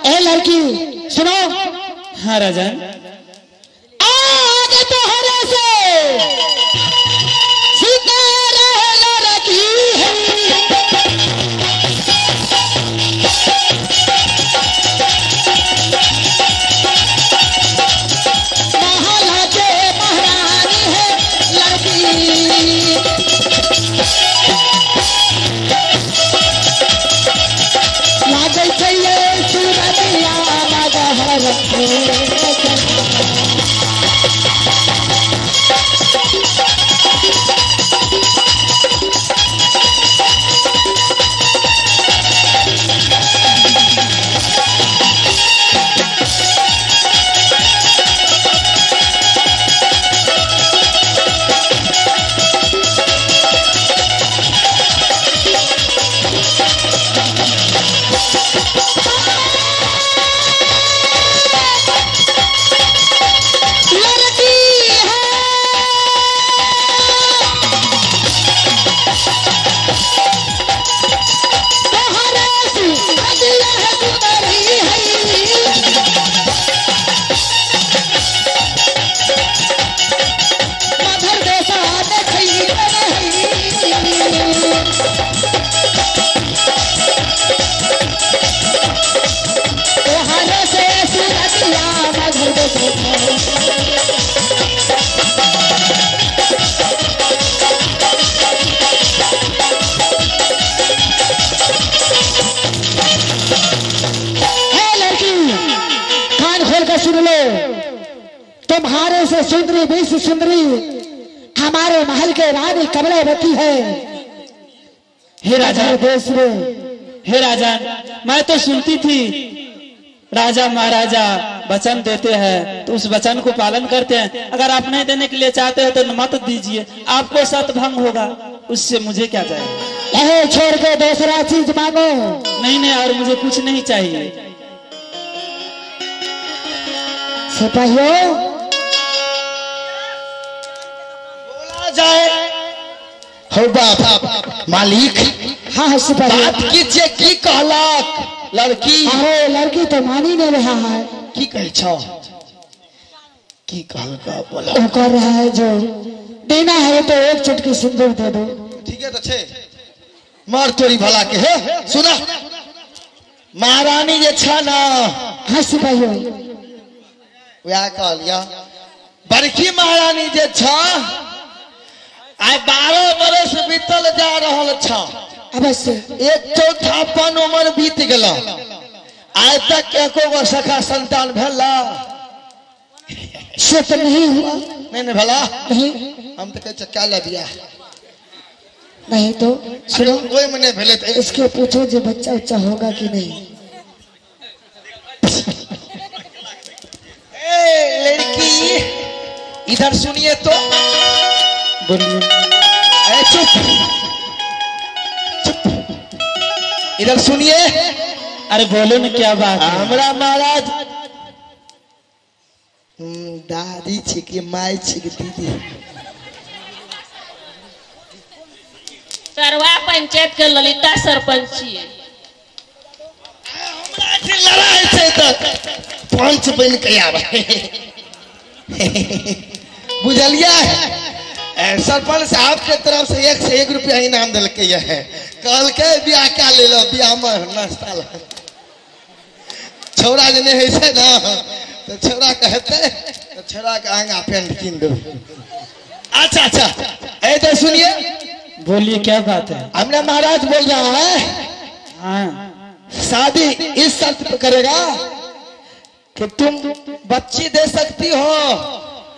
ए लड़की सुनो। हाँ राजन। आग तोहरे से सुंदर लड़की है। महल के महारानी है लड़की। लागै छै ये सूरतिया मगहर। लड़की है तोहरे सूरतिया है सुंदरी है। मधुर देशा देखै तोहरे से सूरतिया मधुर देशा। लड़की कान खोल कर सुन लो, तुम्हारे से सुंदरी विश्व सुंदरी हमारे महल के रानी कमलावती है। हे राजा देश में। हे राजा, मैं तो सुनती थी राजा महाराजा वचन देते हैं तो उस वचन को पालन करते हैं। अगर आप नहीं देने के लिए चाहते हो तो मत दीजिए, आपको सतभंग होगा, उससे मुझे क्या चाहिए। यही छोड़ के दूसरा चीज मांगो। नहीं नहीं, और मुझे कुछ नहीं चाहिए। सिपाहियों बोला जाए। हो बाप मालिक। हाँ हाँ सिपाही। बात कीजिए की कहलक लड़की। अरे लड़की तो मान ही नहीं रहा है। की कहै छौ, की कहलक बोला। वो कर रहा है जो देना है तो एक चुटकी सिंदूर दे दो। ठीक है तो छे मार तोरी भला के। हे सुना महारानी जे छ ना। हाँ सिपाहियों वह कहलिया बड़की महारानी जे छ आइ 12 बरस बीतल जा रहल छ। अवश्य एक चौथापन उम्र बीत गेल, आइ तक एको गो सखा संतान भेला से तो नहीं हुआ। नहीं नहीं भेला। नहीं हम तो कहै छियै क्या ले बियाह। नहीं तो सुनो ओहिमे नहीं भेलै तऽ इसके पूछो जो बच्चा उच्चा होगा कि नहीं। ए लड़की इधर सुनिए तो। बोलिए। अरे चुप चुप, इधर सुनिए। अरे बोलो ना क्या बात है। हमरा महाराज दादी छी कि माई छी कि दीदी। सरवा पंचायत के ललिता सरपंच छियै। हमरा लड़ाई छै तऽ पंच बनि के आबै। बुझलियै सरपंच साहब के तरफ से 101 रुपया इनाम दिलकै है। कहलकै बियाह क्या ले लो, बियाह में नाश्ता ला। छौड़ा जे नहि होइ छै ने तऽ छौड़ा कहतै तऽ छौड़ा के आगाँ पेंट कीन देबै। अच्छा अच्छा ए तो सुनिए। बोलिए क्या बात है। हमरा महाराज बोल रहा है हाँ शादी इस शर्त पर करेगा कि तुम बच्ची दे सकती हो।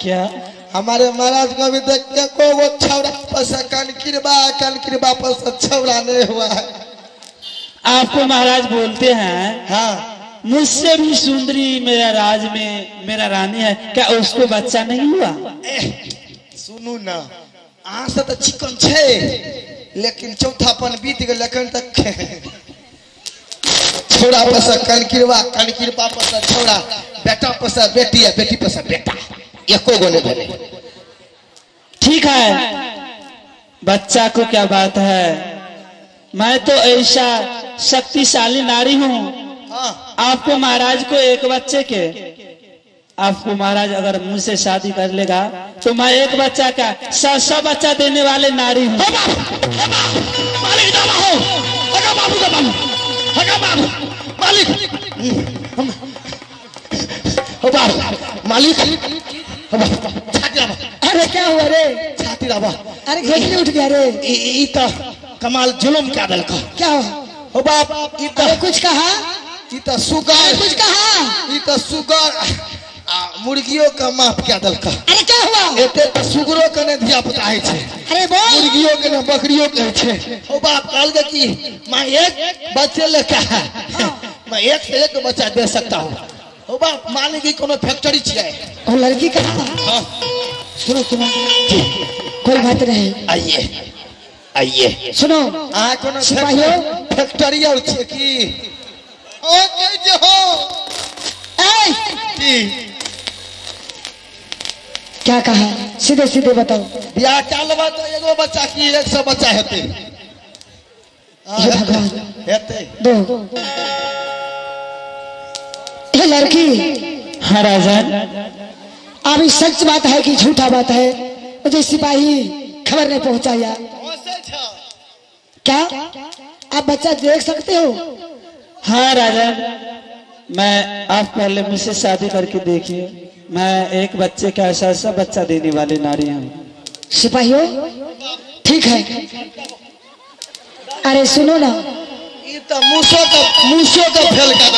क्या हमारे महाराज को अभी देख के को वो छौड़ा पर से कनकिरबा पर से छौड़ा नहीं हुआ है। आपको महाराज बोलते हैं हाँ मुझसे भी सुंदरी मेरा राज में मेरा रानी है, क्या उसको बच्चा नहीं हुआ? सुनू ना अहाँ से तो चिकन छे लेकिन चौथापन बीत गेल एखन तक छौड़ा पर से कनकिरबा, कनकिरबा पर से छौड़ा, बेटा पर से बेटी आ बेटी पर से बेटा, एको गो नहीं भेलै। ठीक है बच्चा को क्या बात है, मैं तो ऐसा शक्तिशाली नारी हूँ आपको महाराज को एक बच्चे के, आपको महाराज अगर मुझसे शादी कर लेगा तो मैं एक बच्चा का 100 बच्चा देने वाले नारी हूँ। मालिक दादा हो, अगर बाबू का बाबू, अगर बाबू मालिक, हो बाबू मालिक, हो बाबू छाती राबा। अरे क्या हुआ रे? छाती राबा। अरे घेटनी उठ गया रे। ई तो कमाल जुलुम क्या दल का क्या हुआ? हो बाप ई तो कुछ कहा, ई तो सुगर कुछ कहा, ई तो सुगर मुर्गियों का माफ क्या दल का। अरे क्या हुआ? एते तो सुगरो के ने धिया पुता है छे। अरे बोल। मुर्गियों के ने बकरियों के छे। हो बाप कहल के कि मैं एक बच्चे लेके है, मैं एक से एक बच्चा दे सकता हूँ। हो बाप माने की कोनो फैक्ट्री छियै। और लड़की कहा? हाँ। सुनो सुनो जी, कोई बात नहीं। आइए आइए सुनो, आ कोनो फैक्ट्री और छे की ओ के जे हो ए जी क्या कहा? सीधे सीधे बताओ। बियाह क्या लेबा तो एगो बच्चा की 100 बच्चा हेतै? हे भगवान हेतै दो। ये लड़की। हाँ राजा। अभी सच बात है कि झूठा बात है? मुझे सिपाही खबर नहीं पहुंचाया। क्या आप बच्चा देख सकते हो? हाँ राजा, मैं आप पहले मुझसे शादी करके देखिए, मैं एक बच्चे का ऐसा ऐसा बच्चा देने वाली नारी हूँ। सिपाहियों ठीक है। अरे सुनो ना, तो मूसो का फेल कर।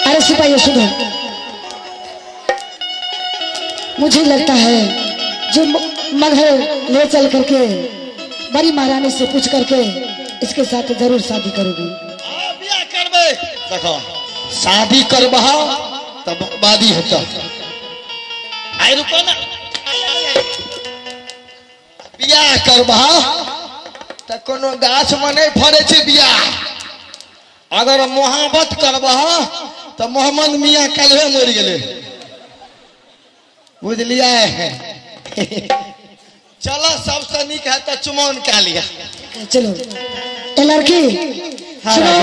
अरे सिपाहियों सुनो, मुझे लगता है जो मगहर ले चल करके बड़ी महारानी से पूछ करके इसके साथ जरूर शादी करोगी। देखो शादी करबा तब बर्बादी होता। आई रुको ना, बियाह करबा त कोनो गाछ में नहीं फरे छे बियाह। अगर मोहब्बत करबा तो मोहम्मद मियाँ कलहे मर गेले, बुझलिए? चलो सबसे निक है तो चुमौन का लिया। चलो ए लड़की सुनो,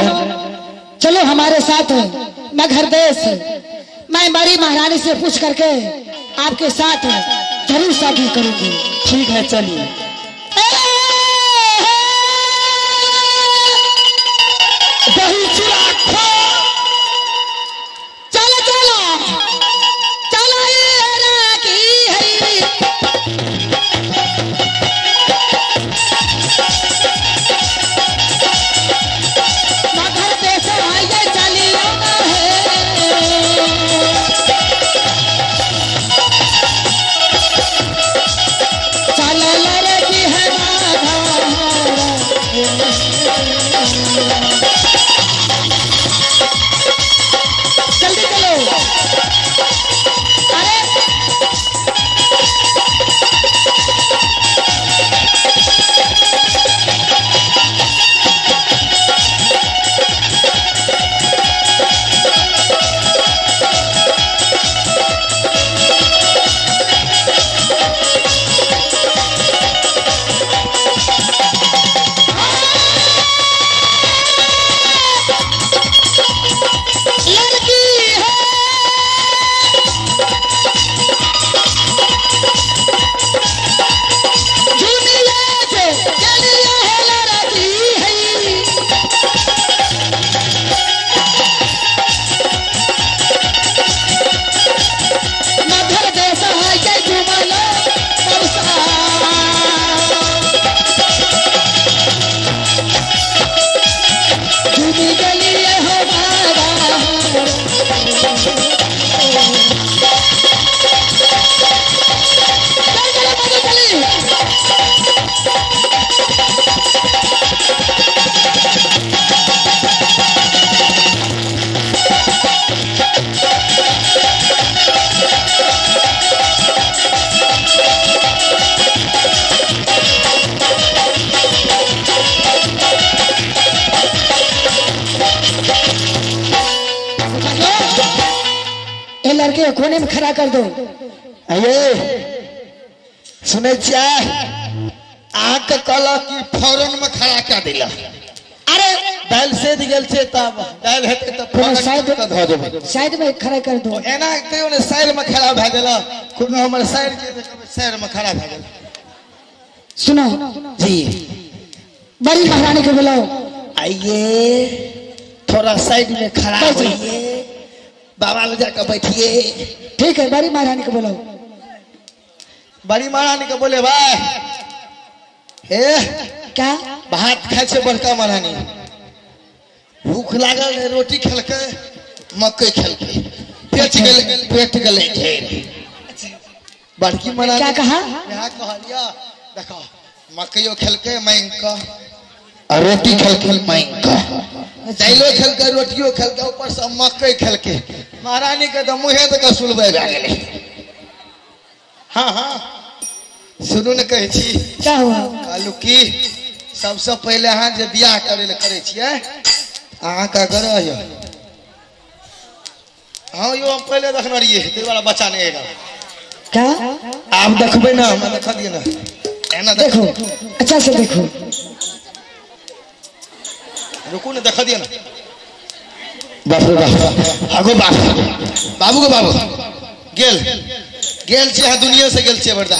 चलो हमारे साथ मगहर देश, मैं बड़ी महारानी से पूछ करके आपके साथ जरूर शादी करूंगी। ठीक है चलिए। दही चूड़ा खो, चलो चलो चलो की हरी। मगहर देश आइए चलियो है, चलो लड़की है जल्दी चलो। अरे लड़की है दुनिया से चलिया है लड़की है। मधुर देश है ये जुमलो झूमी गली हो बाबा। चल चलो मधु चली। ये लड़के को कोने में खड़ा कर दो। अये सुनै छियै, अहाँके कहलक कि फौरन में खड़ा कर दिला। अरे दाल सेद गेल छै तब दाल हेतै त साइड धऽ देबै। साइड में खड़ा कर दो। एना कहियो ने साइड में खड़ा भए गेल, कोनो हमर साइड के देखबै साइड में खड़ा भए गेल। सुनो जी, बड़ी महारानी को बुलाओ। आइए थोड़ा साइड में खड़ा होइए, बाबा ले जाकर बैठिए। ठीक है, बड़ी महारानी को बुलाओ। बड़ी महारानी को बोले भाई हे क्या भात खाए छे बड़का महारानी, भूख लागल रहे, रोटी खेलके मकई खेलके पेट गेल, पेट गेलै ढेर। बड़की महारानी क्या कहा? यहाँ कहलिया देखो मकइयो खेलके मांग के और रोटी खेलके मांग के, दाइलो खेलके रोटियो खेलके ऊपर से मकई खेलके महारानी के तो मुँहे तक सुलबे भए गेलै। हाँ हाँ सुनू ने कहै छी क्या हुआ? कहलू की सबसे पहले अहाँ जे बियाह करे ले करै छियै अहाँके ग्रह यऽ। हाँ यो हम पहले देखने रहियै ताहि दुआरे बच्चा नहि आयल। क्या आब देखबै ने, हमरा देख दिअ ने, एना देखो अच्छा से देखो, रुकू ने देख दिअ ने। बाप रे बाप, आगो बाप बाबू के बाबू गेल गेल छी अहाँ दुनिया से गेल छियै बरदा,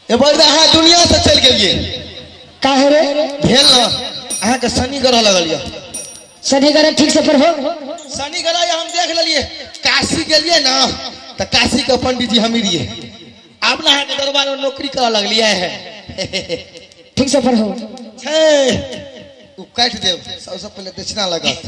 ए बरदा अहाँ दुनिया से चलि गेलियै। काहे रे भेल न अहाँके शनि ग्रह लगल यऽ। शनि ग्रह ठीक से पढ़ो। शनि ग्रह हम देख लेलियै, काशी गेलियै न तऽ काशी के पंडित जी हमी रहियै। आब ने अहाँके दरबार में नौकरी करऽ लगलियै है। ठीक से पढ़ो छै ओ काटि देब, सबसे पहिले दक्षिणा लगत।